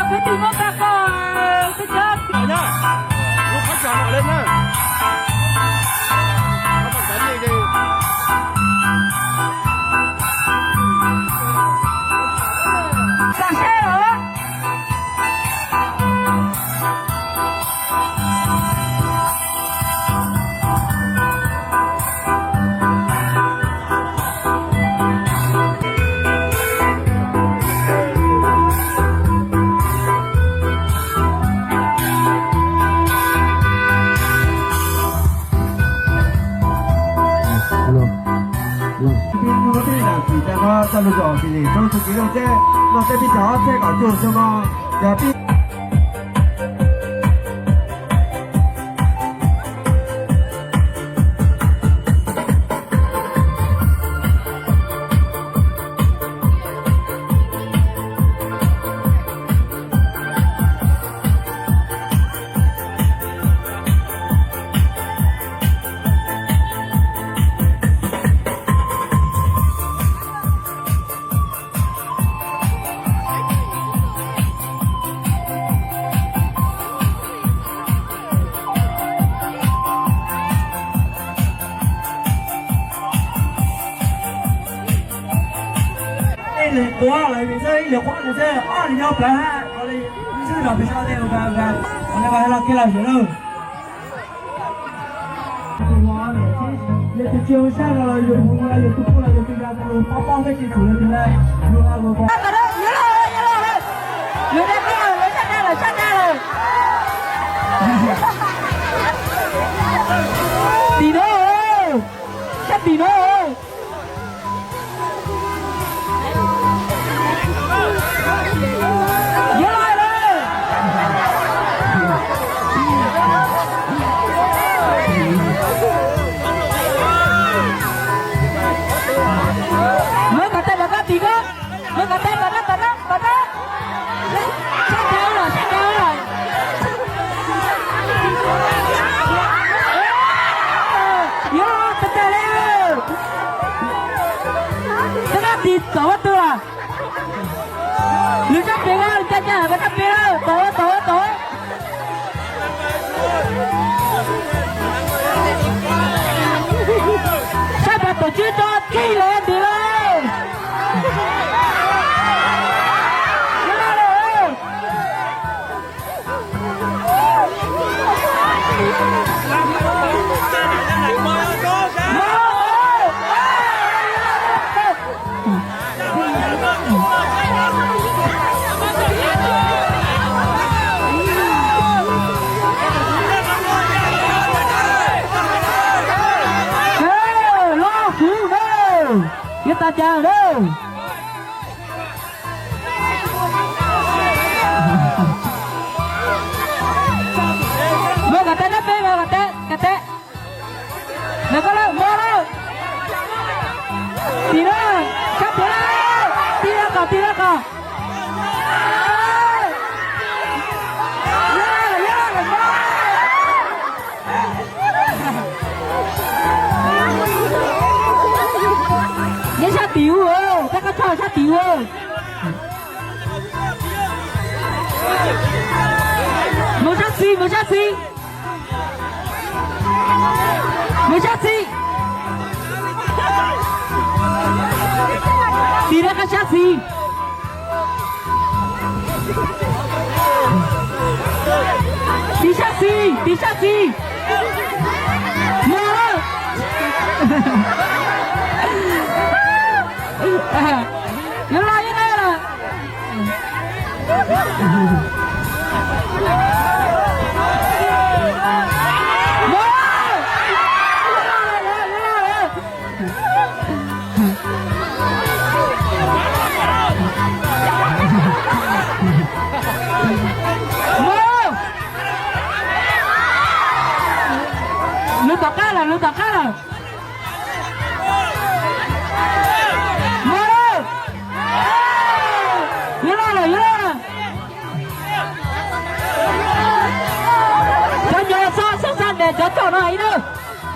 Tus tim no tag koj, tus cov tim no. Tag seb lawm. Ib lwm tuav lawm nws xwb, ib lwm qhuab nws xwb, ob lwm yog plawv hab, ua li xwb los pes sab tej ua li los kiag los sim lauj. Yog tus tsis ua sab los yus hu los yus tus poj los yus tus yau tus lus pob pob peb tsis txum yus tus lawm. Yus dab koj lawv sab dab lawm, sab dab lawm. Tim no, sab tim no. Yuav los lawm. Muab kom tag los koj tim koj. Muab kom tag, tom no, tom no, tom no. Sab dav los, sab dav los. Yuav los tag tag li. Tom no tim tom ub twg los. Lwm sab pem, lwm sab pem, lwm sab pem, tom ub, tom ub, tom ub. Sab pem tom tsib rau kis lawm tim lawm. Los kuv na, yuav tas cas na. Muab kom tag, muab kom tag, kom tag. Lawv koj lawm, muab lawm. Tim lawm, sab tim lawm. Tim lawm kom, tim lawm kom. Nyob sab tim ub, tab koj tso sab tim ub. Mus sab xis, mus sab xis. Mus sab xis. Tim lawm koj sab xis. Tim sab xis, tim sab xis. Mus. Yuav los, yuav los. Lub tom qab lawm, lub tom qab lawm. Mus lawm. Yuav loj lawm, yuav loj lawm. Cov nyuam xov xwb xav ntes cov roj no ib na.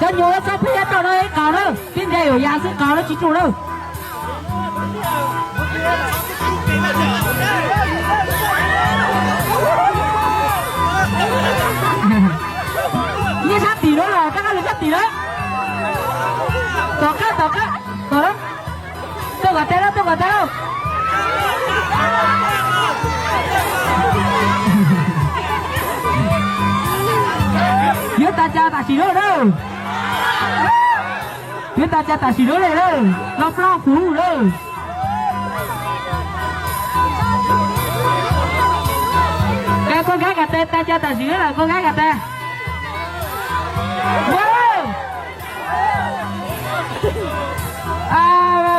Cov nyuam xov pheej yog roj no ib qho na, peb ntes yuav yav xwb qho na tsis rau na. Yuav tag cav tam sim no lawm. Yuav tag cav tam sim no lawm, los ploj huv lawm. Koj kab kas tes, tag cav tam sim no lawm, koj kab kas tes.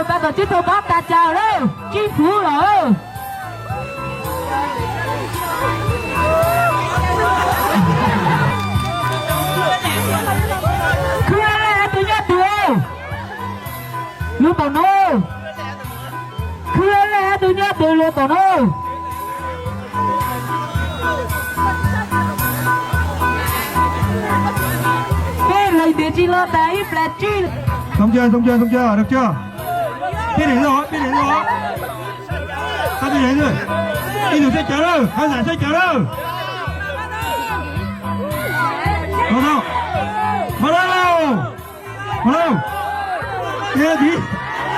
Tab tom tsib rau pab tag cav lawm, tsib huv los. Khwv lej hab tug nyob twg? Lug tom no. Khwv lej hab tug nyob twg, lug tom no. Peb leeg tes tsis los tas ib plag tsib. Xoo ca, xoo ca, xoo ca, dab tsi? Peb leeg los, peb leeg los. Ib tug xab cav lawm, hab xam xab cav lawm. Mas lauj, mas lauj. Tig,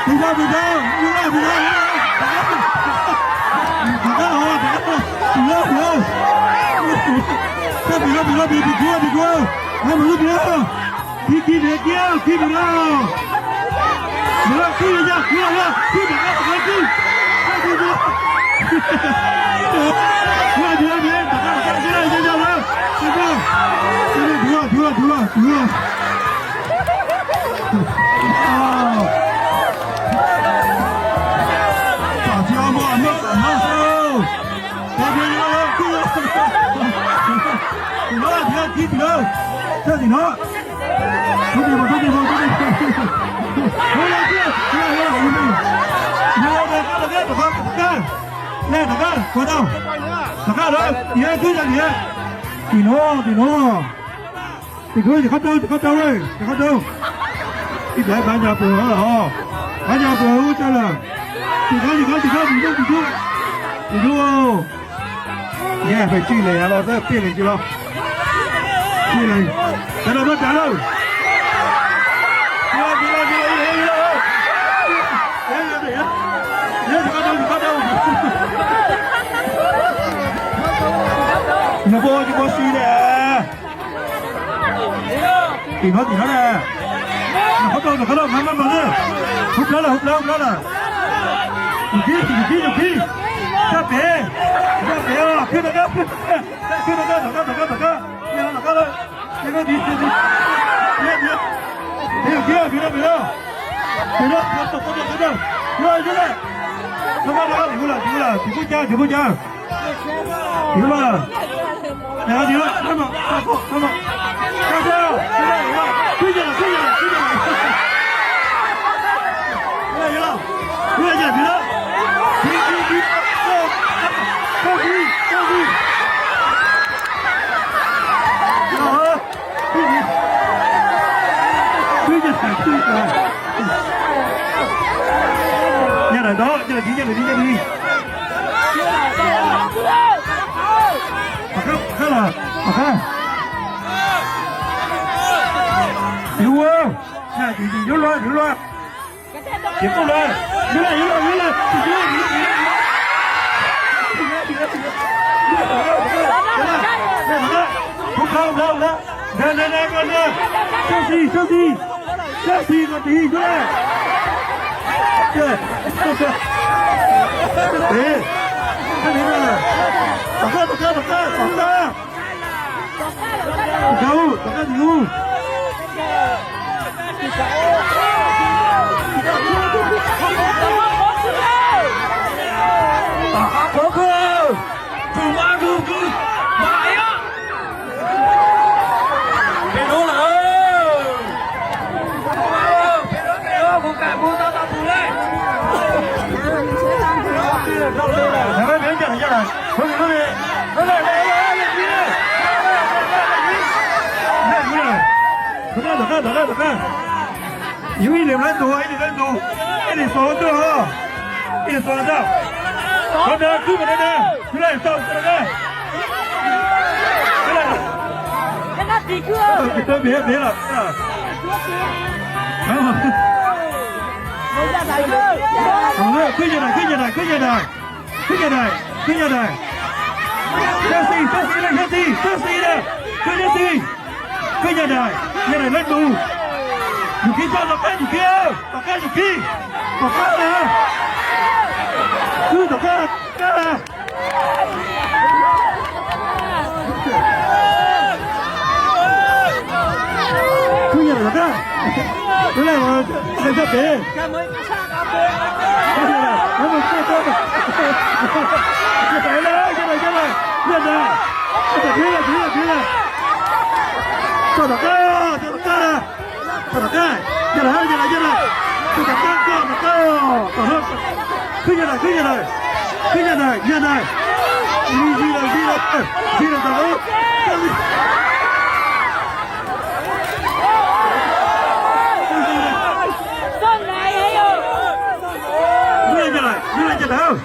tig tau, tig tau, tig tau, tig tau. Tom qab los, tom qab los, tig lauj, tig lauj. Koj tig lauj, tig lauj, tig, tig kuv, tig kuv. Hab mus lub tig lauj. Kib, kib, kib, kib, kib mus lauj. Mus lauj, kib yog, kib yog, kib tom qab, tom qab kib. Kib, kib, kib. Tig lauj, tig lauj, tig lauj, tom qab, tom qab, tig lauj, tig lauj, tig lauj. Tig lauj, tig lauj, tig lauj, tig lauj. Tim nuav, tim nuav. Tim nuav, tim nuav. Tim kuv, tim qhov rau, tim qhov rau, tim qhov rau. Ib txhia pab nyas pus hov lawm hos. Pab nyas pus hov ub tsaug lawm. Tim qhov, tim qhov, tim qhov, tim ntuj, tim ntuj. Tim ntuj. Yog peb tsij lees los, peb lees tsis los. Tsij lees. Sawv daws tuaj tsav lawm. Nws puas tsis puas si ne. Tim no, tim no na. Qhov rau, qhov rau, qhov rau, qhov rau. Hub plab lawm, hub plab, hub plab lawm. Yus kib, yus kib, yus kib. Sab pem, sab pem os, khwb rov qab, khwb rov qab, rov qab, rov qab, rov qab. Yog rov qab lawm. Yog kib, yog kib, yog kib, yog kib. Tim no, tim no, tim no. Tim no, tim no, tim no. Rov qab, rov qab, tim kuv lawm, tim kuv lawm, tim kuv cab, tim kuv cab. Tim kuv lawm. Nyob ntawm no, nyob ntawm no, nyob ntawm no. Tom qab, tom qab los, tom qab. Yus ua, yus yuav luag, yuav luag. Yus kuj luag, yuav luag, yuav luag, yuav luag. Sab xis, sab xis, sab xis kom tig yuav luag. Tom qab, tom qab, tom qab, tom qab. Tom qab, tom qab, tom qab. Tom qab, tom qab. Tus mab ntug kwv, mas ib peb hnub lawm. Peb hnub, peb hnub, kuv kam kuv tau tau tus lej. Tom qab, tom qab, tom qab. Yus ib leeg lawv ntug, ib leeg lawv ntug, ib leeg xuas hauv tuaj os, ib leeg xuas hauv tuaj. Qhov ntawd khwb mus ntawd na, khwb lawm tau ntawd na. Khwb lawm. Tsis tau pem pem lawm. Khwb nyaj dais, khwb nyaj dais, khwb nyaj dais, khwb nyaj dais, khwb nyaj dais. Xyab xis, xyab xis, xyab xis, xyab xis na, khwb nyaj xis, khwb nyaj dais, nyaj dais lab nus. Yus khib tso tom qab, yus khib, tom qab yus khib, tom qab na. Khwb tom qab, qab na. Khwb nyaj dais tom qab, khwb nyaj dais tom qab. Tso tom qab, tso tom qab, tso tom qab, nyaj dais, nyaj dais, nyaj dais, tso tom qab, tso tom qab, tso tom qab, khwb nyaj dais, khwb nyaj dais, khwb nyaj dais, nyaj dais, zi lawm, zi lawm, zi lawm, tso lawm. Nyaj dais, nyaj dais, nyaj dais.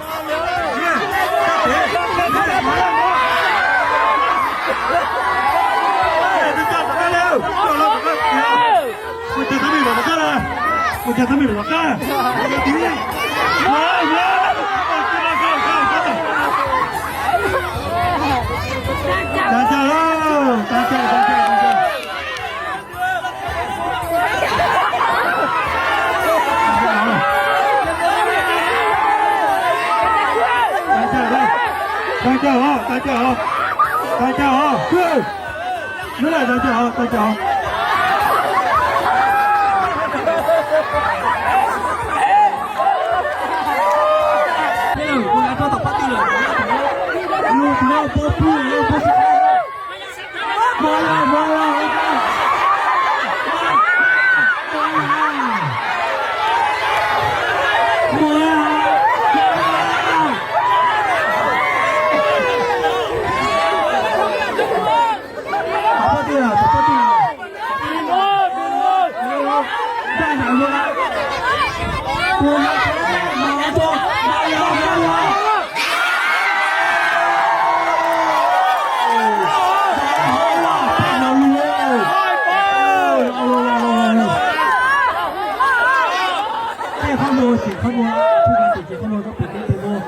Tag chaw os, tag chaw os, tag chaw os. Neb lam tag chaw os, tag chaw os. Peb lawm, kuv hais rau tom qab twg lawm? Lus no pab pug, lus pab pug. Tej qhov muag, ces qhov muag, pub ka tus ces qhov muag, koj pum keb tus muag.